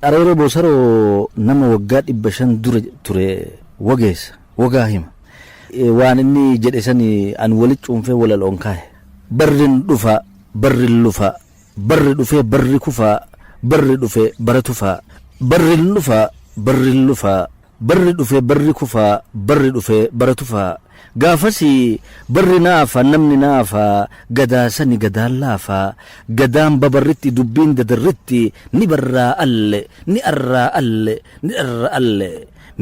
Areeroo Boosaroo nama waggaa 500 dura ture wageessa, wagaa hima. Waan inni jedhe sani an wali cuunfee walaloon kaahe. Barrin dhufa, barrin lufa, barri dhufee barri kufa, barri dhufe bara tufa. Barrin dhufa, barrin lufa, barri dhufe barri kufa, barri dhufe bara tufa. Gaafasi barri naafa, namni naafa, gadaa sani gadaan laafa. Gadaan babarritti, dubbiin dadarritti, ni barraa alle, ni arraa alle, ni dharra alle.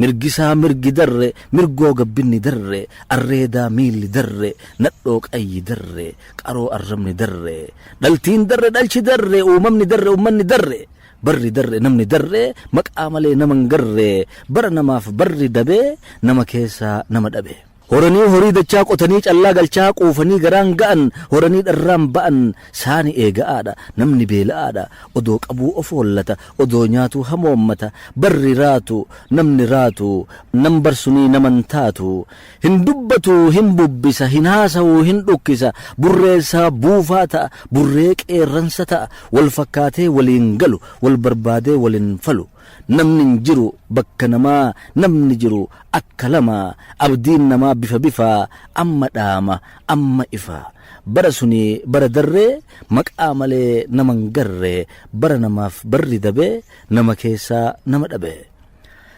Mirgisaa mirgi darre, mirgoo gabbinni darre, arreedaa miilli darre, nadhoo qayyi darre, qaroo arrabni darre. Dhaltiin darre, dhalchi darre, uumamni darre, ummanni darre. Barri darre, namni darre, maqaa malee nama hin garre, bara namaaf barri dabee, nama keessaa nama dhabe. Horanii horii dachaa qotanii callaa galchaa quufanii garaan ga'an horanii dharraan ba'an saani eega'aadha namni beela'aadha odoo qabuu of hollata odoo nyaatuu hamoommata barri raatu namni raatu nam barsunii naman taatu hin dubbatu hin bubbisa hin haasawu hin dhukkisa burreessaa buufaa ta'a burree qeerransa ta'a wal fakkaatee waliin galu wal barbaadee walin falu Namni hin jiru bakka namaa namni jiru akka lama abdiin namaa bifa bifa amma dhaama amma ifa bara suni bara darree maqaa malee nama hin garre bara namaaf barri dabee nama keessaa nama dhabe.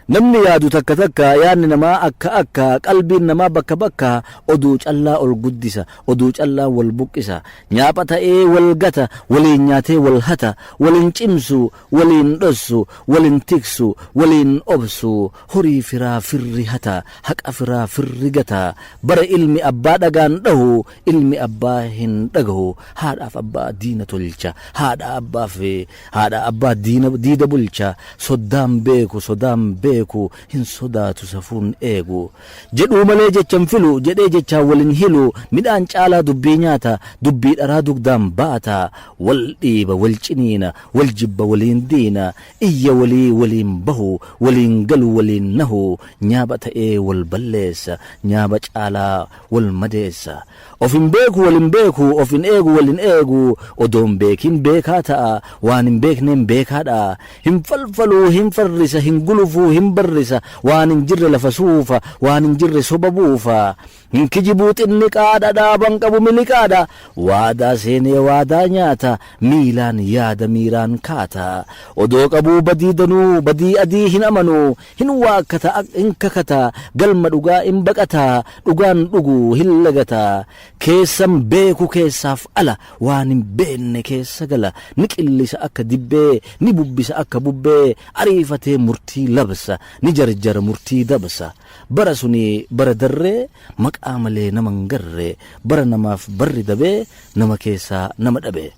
Namni yaadu takka takka yaadni namaa akka akka qalbiin namaa bakka bakka oduu callaa ol guddisa oduu callaan wal buqqisa nyaapha ta'ee wal gata waliin nyaatee wal hata wal hin cimsu waliin dhossu wal hin tiksu waliin obsu horii firaa firri hata haqa firaa firri gata bara ilmi abbaa dhagaan dhahu ilmi abbaa hin dhagahu haadhaaf abbaa diina tolcha haadha abbaaf haadha abbaa diina diida bulcha soddaan beeku sodaan beeku hin sodaatu safuun eegu jedhuu malee jechan filu jedhee jechaan wal hin hilu midhaan caalaa dubbii nyaata dubbii dharaa dugdaan baata wal dhiiba wal ciniina wal jibba waliin diina iyya walii waliin bahu waliin galu waliin nahu nyaapha ta'ee wal balleessa nyaapha caalaa wal madeessa of hin beeku wal hin beeku of hin eegu wal hin eegu odoon beekin beekaa ta'a waan hin beekneen beekaadha hin falfaluu hin farrisa hin gulufuu hin barrisa waan hin jirre lafa suufa waan hin jirre soba buufa hin kijibuu xinniqaadha dhaaban qabu miliqaadha waadaa seenee waadaa nyaata miilaan yaada miiraan kaata odoo qabuu badii danuu badii adii hin amanu hin waakkata hin kakata galma dhugaa hin baqata dhugaan dhugu hin lagata keessan beeku keessaaf ala waan hin beekne keessa gala ni qillisa akka dibbee ni bubbisa akka bubbee ariifatee murtii labsa ni jarjara murtii dabsa bara suni bara darree maqaa malee nama hin garre bara namaaf barri dabee nama keessaa nama dhabe.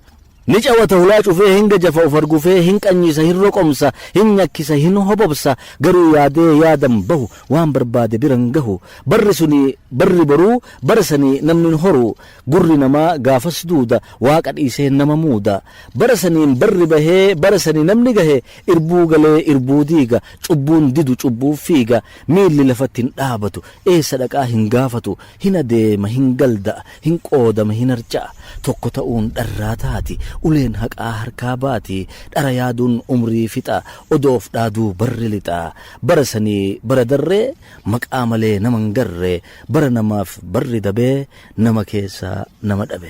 Ni cawata hulaa cufee hin gajafa of argufee hin qanyisa hin roqomsa hin nyakkisa hin hobobsa garuu yaadee yaadan bahu waan barbaade biran gahu barri suni barri boruu bara sanii namni hin horu gurri namaa gaafas duuda waaqa dhiisee nama muuda bara saniin barri bahee bara sanii namni gahe irbuu galee irbuu diiga cubbuun didu cubbuu fiiga miilli lafatti hin dhaabatu eessa dhaqaa hin gaafatu hin adeema hin galda'a hin qoodama hin harca'a tokko ta'uun dharraa taati uleen haqaa harkaa baati dhara yaaduun umrii fixa odoof dhaaduu barri lixa bara sanii bara darree maqaa malee nama hin garre bara namaaf barri dabee nama keessaa nama dhabe.